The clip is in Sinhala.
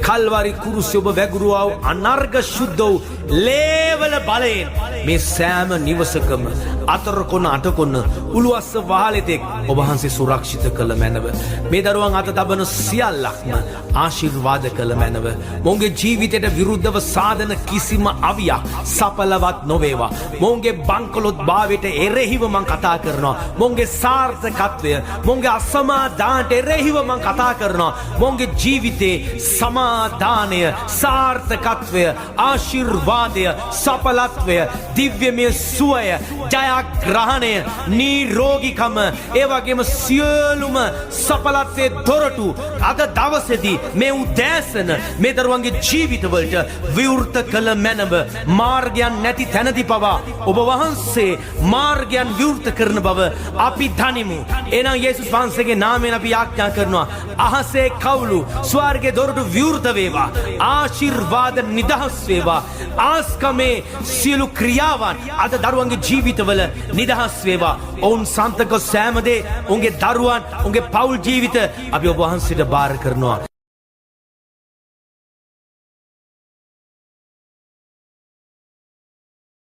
කල්වාරි කුරුසේ ඔබ වැගුරුවා වූ අනර්ඝ ශුද්ධ වූ ලේවල බලයෙන් මේ සෑම නිවසකම අතරකොන අටකොන උළුවස්ස වහලෙතෙක් ඔබ වහන්සේ සුරක්ෂිත කළ මැනව. මේ දරුවන් අත තබන සියල්ලක්ම ආශිර්වාද කළ මැනව. මොවුන්ගේ ජීවිතයට විරුද්ධව සාදන කිසිම අවියක් සඵලවත් නොවේවා. මොවුන්ගේ බංකොලොත් භාවයට එරෙහිව මං කතා කරනවා. මොවුන්ගේ සාර්ථකත්වය, මොවුන්ගේ අසමාදානට එරෙහිව මං කතා කරනවා. මොවුන්ගේ ජීවිතේ සමාදානය, සාර්ථකත්වය, ආශිර්වාදය, සඵලත්වය, දිව්‍යමය සුවය, ජයග්‍රහණය, නිරෝගීකම, ඒ වගේම සියලුම සඵලත්වයේ දොරටු අද දවසේදී මේ උදෑසන මේ දරුවන්ගේ ජීවිතවලට විවෘත කළ මැනව. මාර්ගයන් නැති තැනදී පවා ඔබ වහන්සේ මාර්ගයන් විවෘත කරන බව අපි දනිමු. එහෙනම් යේසුස් වහන්සේගේ නාමයෙන් අපි යාඥා කරනවා. අහසේ කවුළු, ස්වර්ගයේ දොරටු විවෘත වේවා. ආශිර්වාද නිදහස් වේවා. ආස්කමේ සියලු ක්‍රියාවන් අද දරුවන්ගේ ජීවිතවල නිදහස් වේවා. ඔවුන් සන්තක සෑම දේ, ඔවුන්ගේ දරුවන්, ඔවුන්ගේ පවුල් ජීවිත අපි ඔබ වහන්සේට බාර කරනවා.